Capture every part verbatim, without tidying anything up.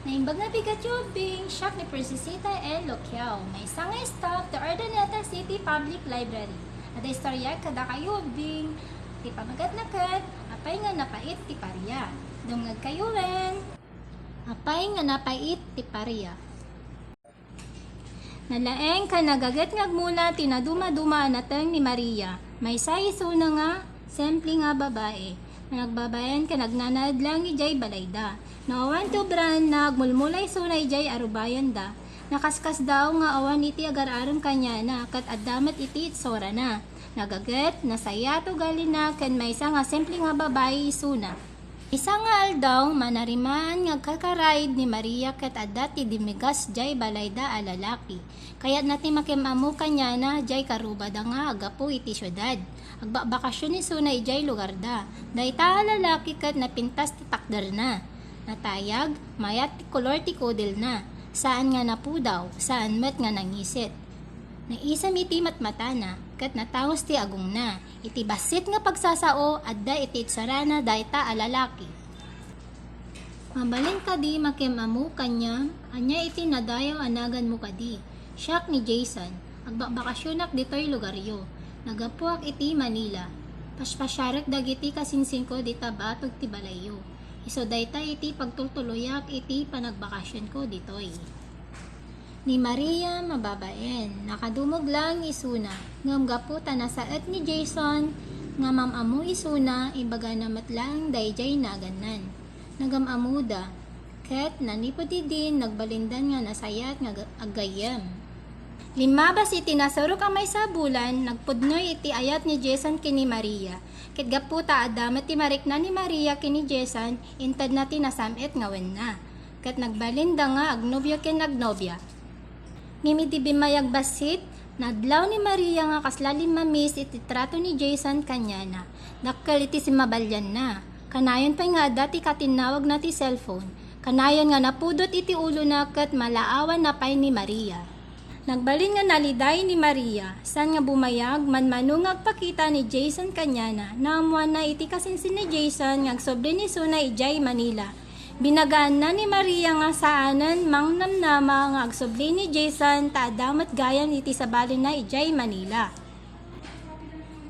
Naimbag nga bigat, Yubing, siak ni Princesita N. Loquiao, maysa nga staff ti Urdaneta City Public Library. Adda istorya kadakayo, Yubing, ti pamagatna ket apay nga napait ti paria. Dumngegkayo wen. Apay nga napait ti paria. Nalaeng ken nagaget nga agmula ti nadumaduma a nateng ni Maria. Maysa isuna nga simple nga babai. Nagbabain ken agnanaed lang idiay balayda. No awan ti obraenna, agmulmula isuna idiay arubayanda. Nakaskasdaaw nga awan iti agar-arem kaniana, ket adda met iti itsurana. Nagaget, nasayaat ugalina, ken maysa nga simple nga babai isuna. Maysa nga aldaw, manarimaan nga agkarkaraid ni Maria ket adda ti dimmigas diay balayda a lalaki. Kayatna ti makim-ammo kaniana diay karubada nga aggapu iti siudad. Agbakbakasyon isuna idiay lugarda. Dayta a lalaki ket napintas ti takderna. Natayag, mayat ti kolor ti kudelna. Saan nga napudaw, saan met nga nangisit. Naisem iti matmatana, ket nataos ti agongna. Iti bassit nga pagsasao, adda iti itsarana dayta a lalaki. Mabalin kadi makim-ammo kaniam? Ania iti nadayaw a naganmo kadi? Siak ni Jason. Agbakbakasyonak ditoy lugaryo. Naggapuak iti Manila. Paspasiarek dagiti kasinsinko dita batog ti balayyo. Isu dayta iti pagtultuloyak iti panagbakasionko ditoy. Ni Maria mababain, nakadumog lang isuna, ngem gapu ta nasaet ni Jason nga mam-ammo isuna, ibagana met lang daydiay nagannan. Nagam-ammoda, ket nanipud idin nagbalindan nga nasayaat nga ag-, aggayyem. Limmabas iti nasurok a maysa a bulan, nagpudnoy iti ayat ni Jason ken ni Maria, ket gapu ta adda met ti marikna ni Maria ken ni Jason, intedna ti nasam-et nga wenna. Ket nagbalinda nga agnobio ken agnobia. Ngem idi bimmayag bassit, nadlaw ni Maria nga kasla limmamis iti trato ni Jason kaniana. Dakkel iti simmabalianna. Kanayon pay nga adda ti katinnawagna ti cellphone. Kanayon nga napudot iti ulona ket malaawanna pay ni Maria. Nagbalin nga naliday ni Maria, saan nga bumayag, manmano nga agpakita ni Jason kaniana. Naammoanna iti kasinsin ni Jason nga agsubli isuna idiay Manila. Binagaanna ni Maria nga saanen mangnamnama nga agsubli ni Jason ta adda met gayam iti sabalina idiay Manila.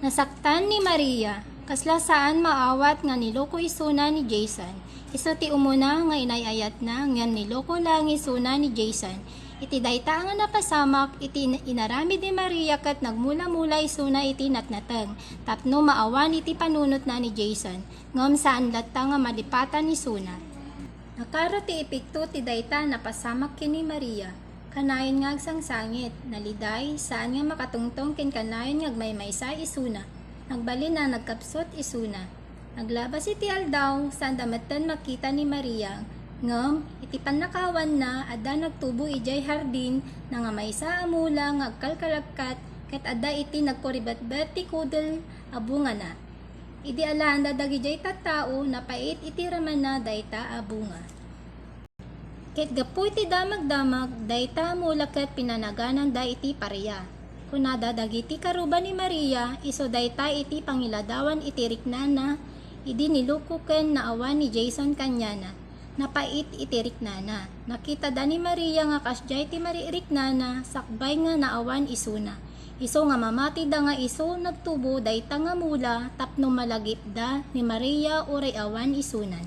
Nasaktan ni Maria, kasla saan maawat nga niloko isuna ni Jason. Isu ti umuna nga inay-ayatna ngem niloko lang isuna ni Jason. Iti dayta nga napasamak, iti in-, inaramid ni Maria ket nagmula-mula isuna iti natnateng tapno maawan iti panunotna ni Jason. Ngem saan latta nga malipatan isuna. Nakaro ti epekto ti dayta a napasamak ken ni Maria. Kanayon nga agsangsangit, naliday, saan nga makatungtong ken kanayon nga agmaymaysa isuna. Nagbalin a nagkapsut isuna. Naglabas iti aldaw, saanda metten makita ni Maria. Ngem, iti pannakawanna, adda nagtubo idiay hardin, nangamaysa a mula nga agkalkalagkat, ket adda iti nagkuribetbet ti kudel a bungana. Idi alaanda dagidiay tattao, napait iti ramanna dayta a bunga. Ket gapu iti damagdamag, dayta a mula ket pinanagananda iti paria. Kunada dagiti karuba ni Maria, isu dayta iti pangiladawan iti riknana, idi niloko ken naawan ni Jason kaniana. Napait iti riknana. Nakitada ni Maria nga kasdiay ti maririknana, sakbay nga naawan isuna. Isu nga mamatida nga isu nagtubo dayta nga mula tapno malagipda ni Maria uray awan isunan.